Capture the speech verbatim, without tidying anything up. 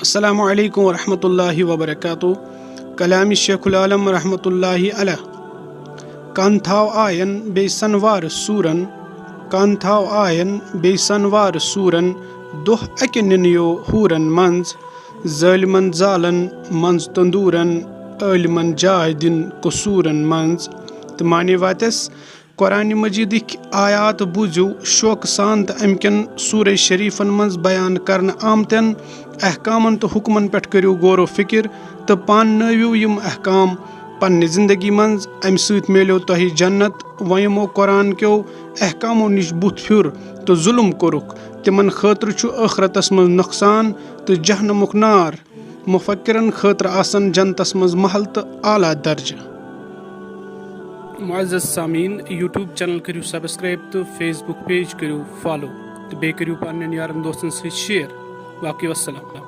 السلام علیکم ورحمۃ اللہ وبرکاتہ۔ کلام شیخ العالم رحمۃ اللہ علیہ۔ کن تھاو آین بیٚیہِ سنوار سورن، کن تھاو آین بیٚیہِ سنوار سورن، دۄہ اکہِ نِنیو حورن منٛز، ظٲلمن زالن منٛز تندورن، عٲلمن جاے دِن قصورن منٛز۔ تہٕ معنی واتس، قرآن مجیدٕکۍ آیات بوٗزِو شوقہٕ سان تہٕ امہِ کٮ۪ن سورہ شریفن منٛز بیان کرنہٕ آمتٮ۪ن احکامن تہٕ حکمن پٮ۪ٹھ کٔرِو غور و فکر تہٕ پانہٕ نٲوِو یِم احکام پننہِ زندگی منٛز۔ امہِ سۭتۍ میلیو تۄہہِ جنت۔ وۄنۍ یِمو قرآن کیو احکامو نِش بُتھ پھیُر تہٕ ظلم کوٚرُکھ، تِمن خٲطرٕ چھُ ٲخرتس منٛز نۄقصان تہٕ جہنمُک نار۔ مفکرن خٲطرٕ آسن جنتس منٛز محل تہٕ اعلیٰ درجہٕ۔ معزز سامعین، YouTube چینل کٔرِو سبسکرائب تہٕ Facebook پیج کٔرِو فالو تہٕ بیٚیہِ کٔرِو پننٮ۪ن یارن دوستن سۭتۍ شیئر۔ باقی والسلام۔